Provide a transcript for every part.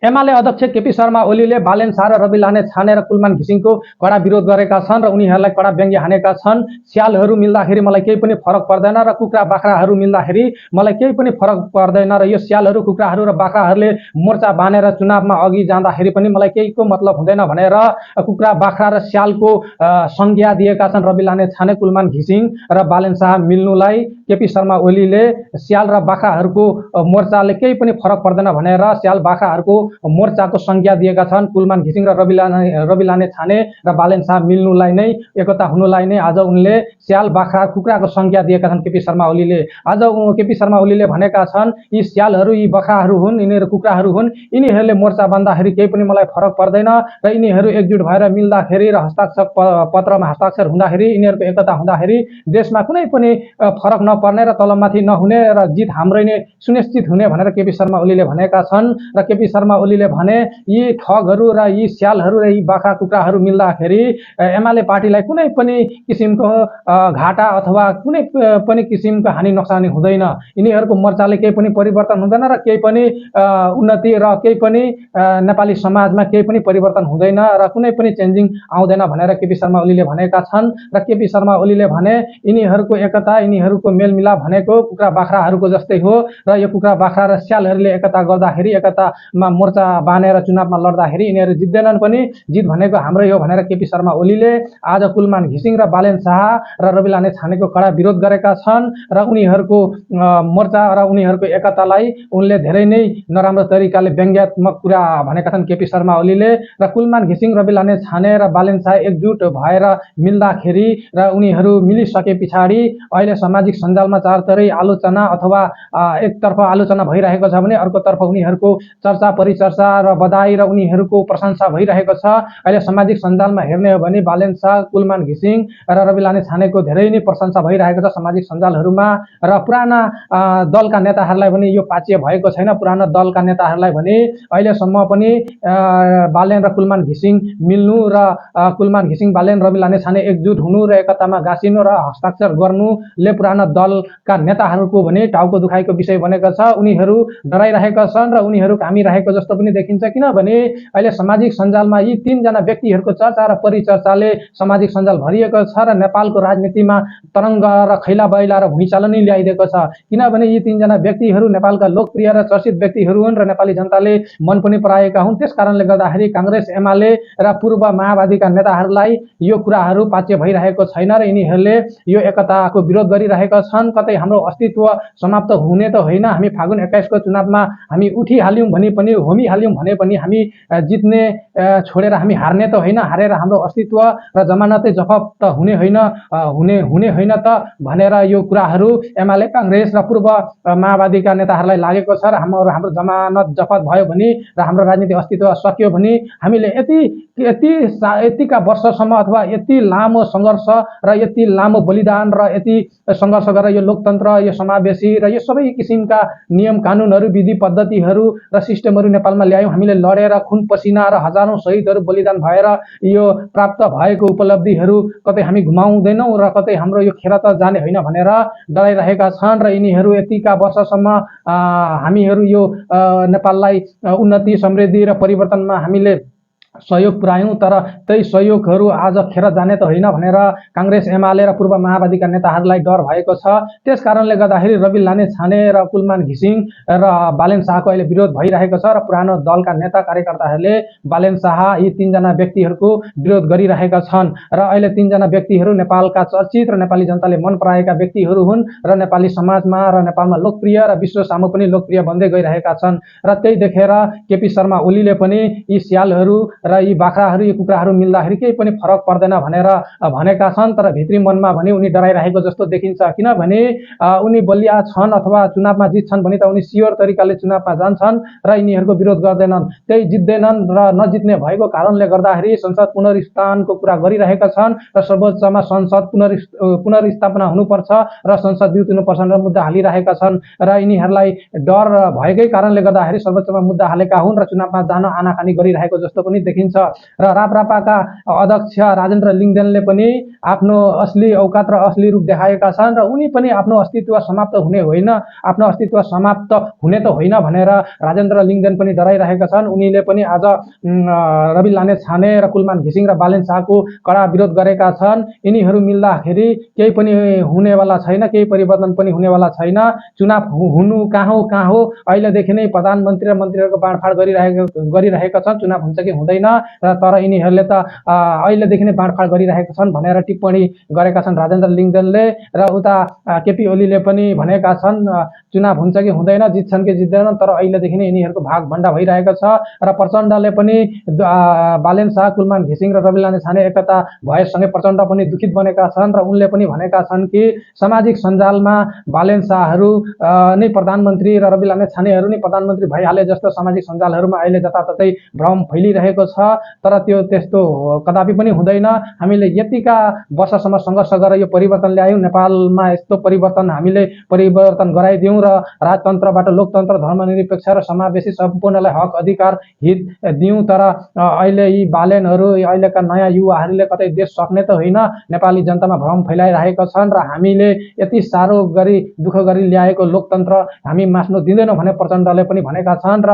एमाले अध्यक्ष केपी शर्मा ओलीले बालेन शाह र रवि लामिछाने र कुलमान घिसिङको कडा विरोध गरेका छन् र उनीहरूलाई कडा व्यङ्ग्य हानेका छन्। स्यालहरू मिल्दाखेरि मलाई केही पनि फरक पर्दैन र कुखुरा बाख्राहरू मिल्दाखेरि मलाई केही पनि फरक पर्दैन र यो स्यालहरू कुखुराहरू र बाख्राहरूले मोर्चा बानेर चुनावमा अघि जाँदाखेरि पनि मलाई केहीको मतलब हुँदैन भनेर कुखुरा बाख्रा र स्यालको संज्ञा दिएका छन् रवि लामिछाने कुलमान घिसिङ र बालेन शाह मिल्नुलाई। केपी शर्मा ओलीले स्याल र बाख्राहरूको मोर्चाले केही पनि फरक पर्दैन भनेर स्याल बाख्राहरूको मोर्चाको संज्ञा दिएका छन्। कुलमान घिसिङ र रवि लामिछाने र बालेन शाह मिल्नुलाई नै एकता हुनुलाई नै आज उनले स्याल बाख्रा कुखुराको संज्ञा दिएका छन् केपी शर्मा ओलीले। आज केपी शर्मा ओलीले भनेका छन् यी स्यालहरू यी बाख्राहरू हुन्, यिनीहरू कुखुराहरू हुन्, यिनीहरूले मोर्चा बन्दाखेरि केही पनि मलाई फरक पर्दैन र यिनीहरू एकजुट भएर मिल्दाखेरि र हस्ताक्षर पत्रमा हस्ताक्षर हुँदाखेरि यिनीहरूको एकता हुँदाखेरि देशमा कुनै पनि फरक नपर्ने र तलमाथि नहुने र जित हाम्रै नै सुनिश्चित हुने भनेर केपी शर्मा ओलीले भनेका छन्। र केपी शर्मा ओलीले भने यी ठगहरू र यी स्यालहरू र यी बाख्रा कुखुराहरू मिल्दाखेरि एमाले पार्टीलाई कुनै पनि किसिमको घाटा अथवा कुनै पनि किसिमको हानि नोक्सानी हुँदैन। यिनीहरूको मोर्चाले केही पनि परिवर्तन हुँदैन र केही पनि उन्नति र केही पनि नेपाली समाजमा केही पनि परिवर्तन हुँदैन र कुनै पनि चेन्जिङ आउँदैन भनेर केपी शर्मा ओलीले भनेका छन्। र केपी शर्मा ओलीले भने यिनीहरूको एकता यिनीहरूको मेलमिलाप भनेको कुखुरा बाख्राहरूको जस्तै हो र यो कुखुरा बाख्रा र स्यालहरूले एकता गर्दाखेरि एकतामा मोर्चा बानेर चुनावमा लड्दाखेरि यिनीहरू जित्दैनन् पनि, जित भनेको हाम्रै हो भनेर केपी शर्मा ओलीले आज कुलमान घिसिङ र बालेन शाह र रवि लामिछानेको कडा विरोध गरेका छन् र उनीहरूको मोर्चा र उनीहरूको एकतालाई उनले धेरै नै नराम्रो तरिकाले व्यङ्ग्यात्मक कुरा भनेका छन् केपी शर्मा ओलीले। र कुलमान घिसिङ रवि लामिछाने र बालेन शाह एकजुट भएर मिल्दाखेरि र उनीहरू मिलिसके पछाडि अहिले सामाजिक सञ्जालमा चारतर्फै आलोचना अथवा एकतर्फ आलोचना भइरहेको छ भने अर्कोतर्फ उनीहरूको चर्चा परिचर्चा र बधाई र उनीहरूको प्रशंसा भइरहेको छ। अहिले सामाजिक सञ्जालमा हेर्ने हो भने बालेन शाह कुलमान घिसिङ र रवि लामिछानेको धेरै नै प्रशंसा भइरहेको छ सामाजिक सञ्जालहरूमा। र पुराना दलका नेताहरूलाई पनि यो पाच्य भएको छैन। पुराना दलका नेताहरूलाई भने अहिलेसम्म पनि बालेन र कुलमान घिसिङ मिल्नु र कुलमान घिसिङ बालेन रवि लामिछाने एकजुट हुनु र एकतामा गाँसिनु र हस्ताक्षर गर्नुले पुराना दलका नेताहरूको भने टाउको दुखाइको विषय बनेको छ। उनीहरू डराइरहेका छन् र उनीहरू कामिरहेको जस्तो पनि देखिन्छ। किनभने अहिले सामाजिक सञ्जालमा यी तीनजना व्यक्तिहरूको चर्चा र परिचर्चाले सामाजिक सञ्जाल भरिएको छ र नेपालको राजनीतिमा तरङ्ग र खैला बैला र भुइँचालो नै ल्याइदिएको छ। किनभने यी तीनजना व्यक्तिहरू नेपालका लोकप्रिय र चर्चित व्यक्तिहरू हुन् र नेपाली जनताले मन पनि पराएका हुन्। त्यस कारणले गर्दाखेरि काङ्ग्रेस एमाले र पूर्व माओवादीका नेताहरूलाई यो कुराहरू पाच्य भइरहेको छैन र यिनीहरूले यो एकताको विरोध गरिरहेका छन्। कतै हाम्रो अस्तित्व समाप्त हुने त होइन, हामी फागुन 21 को चुनावमा हामी उठिहाल्यौँ भने पनि होमिहाल्यौँ भने पनि हामी जित्ने छोडेर हामी हार्ने त होइन, हारेर हाम्रो अस्तित्व र जमानतै जफत हुने होइन हुने होइन त भनेर यो कुराहरू एमाले काङ्ग्रेस र पूर्व माओवादीका नेताहरूलाई लागेको छ। र हाम्रो जमानत जफत भयो भने र हाम्रो राजनीतिक अस्तित्व सकियो भने हामीले यतिका वर्षसम्म अथवा यति लामो सङ्घर्ष र यति लामो बलिदान र यति सङ्घर्ष गरेर यो लोकतन्त्र यो समावेशी र यो सबै किसिमका नियम कानुनहरू विधि पद्धतिहरू र सिस्टमहरू नेपालमा ल्यायौँ। हामीले लडेर खुन पसिना र हजारौँ शहीदहरू बलिदान भएर यो प्राप्त भएको उपलब्धिहरू कतै हामी घुमाउँदैनौँ र कतै हाम्रो यो खेर त जाने होइन भनेर डराइरहेका छन्। र यिनीहरू यतिका वर्षसम्म हामीहरू यो नेपाललाई उन्नति समृद्धि र परिवर्तनमा हामीले सहयोग पुर्यायौँ, तर त्यही सहयोगहरू आज खेर जाने त होइन भनेर काङ्ग्रेस एमाले र पूर्व माओवादीका नेताहरूलाई डर भएको छ। त्यस कारणले गर्दाखेरि रवि लामिछाने र कुलमान घिसिङ र बालेन शाहको अहिले विरोध भइरहेको छ र पुरानो दलका नेता कार्यकर्ताहरूले बालेन शाह यी तीनजना व्यक्तिहरूको विरोध गरिरहेका छन्। र अहिले तीनजना व्यक्तिहरू नेपालका चर्चित र नेपाली जनताले मन पराएका व्यक्तिहरू हुन् र नेपाली समाजमा र नेपालमा लोकप्रिय र विश्व सामु पनि लोकप्रिय बन्दै गइरहेका छन्। र त्यही देखेर केपी शर्मा ओलीले पनि यी स्यालहरू र यी बाख्राहरू यी कुखुराहरू मिल्दाखेरि केही पनि फरक पर्दैन भनेर भनेका छन्। तर भित्री मनमा भने उनी डराइरहेको जस्तो देखिन्छ। किनभने उनी बलिया छन् अथवा चुनावमा जित्छन् भने त उनी स्योर तरिकाले चुनावमा जान्छन् र यिनीहरूको विरोध गर्दैनन्, त्यही जित्दैनन् र नजित्ने भएको कारणले गर्दाखेरि संसद पुनर्स्थापनको कुरा गरिरहेका छन् र सर्वोच्चमा संसद पुनर्स्थापना हुनुपर्छ र संसद बिउतिनुपर्छ र मुद्दा हालिरहेका छन्। र यिनीहरूलाई डर भएकै कारणले गर्दाखेरि सर्वोच्चमा मुद्दा हालेका हुन् र चुनावमा जान आनाकानी गरिरहेको जस्तो पनि देखिन्छ र राप्रपाका अध्यक्ष राजेन्द्र लिङ्गदेनले पनि आफ्नो असली औकात र असली रूप देखाएका छन् र उनी पनि आफ्नो अस्तित्व समाप्त हुने होइन, आफ्नो अस्तित्व समाप्त हुने त होइन भनेर राजेन्द्र लिङ्गदेन पनि डराइरहेका छन्। उनीले पनि आज रवि लामिछाने र कुलमान घिसिङ र बालेन शाहको कडा विरोध गरेका छन्। यिनीहरू मिल्दाखेरि केही पनि हुनेवाला छैन, केही परिवर्तन पनि हुनेवाला छैन। चुनाव हुनु कहाँ हो अहिलेदेखि नै प्रधानमन्त्री र मन्त्रीहरूको बाँडफाँड गरिरहेका छन्। चुनाव हुन्छ कि हुँदैन तर यिनीहरूले त अहिलेदेखि नै बाँडफाँड गरिरहेका छन् भनेर टिप्पणी गरेका छन् राजेन्द्र लिङ्गदेनले। र उता केपी ओलीले पनि भनेका छन् चुनाव हुन्छ कि हुँदैन, जित्छन् कि जित्दैनन्, तर अहिलेदेखि नै यिनीहरूको भागभण्डा भइरहेको छ। र प्रचण्डले पनि बालेन शाह, कुलमान घिसिङ र रवि लामिछाने एकता भएसँगै प्रचण्ड पनि दुखित बनेका छन् र उनले पनि भनेका छन् कि सामाजिक सञ्जालमा बालेन शाहहरू नै प्रधानमन्त्री र रवि लामिछानेहरू नै प्रधानमन्त्री भइहाले जस्तो सामाजिक सञ्जालहरूमा अहिले जताततै भ्रम फैलिरहेको छ। तर त्यो त्यस्तो कदापि पनि हुँदैन। हामीले यतिका वर्षसम्म सङ्घर्ष गरेर यो परिवर्तन ल्यायौँ। नेपालमा यस्तो परिवर्तन हामीले परिवर्तन गराइदिउँ र राजतन्त्रबाट लोकतन्त्र, धर्मनिरपेक्ष र समावेशी सम्पूर्णलाई हक अधिकार हित दिउँ। तर अहिले यी बालेनहरू, अहिलेका नयाँ युवाहरूले कतै देश सक्ने त होइन, नेपाली जनतामा भ्रम फैलाइरहेका छन् र हामीले यति साह्रो गरी दुःख गरी ल्याएको लोकतन्त्र हामी मास्नु दिँदैनौँ भने प्रचण्डले पनि भनेका छन्। र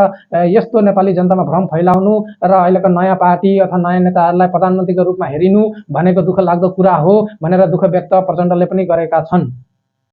यस्तो नेपाली जनतामा भ्रम फैलाउनु र अहिलेका नयाँ पार्टी अथवा नयाँ नेताहरूलाई प्रधानमन्त्रीको रूपमा हेरिनु भनेको दुःख लाग्दो कुरा हो भनेर दुःख व्यक्त प्रचण्डले पनि गरेका छन्।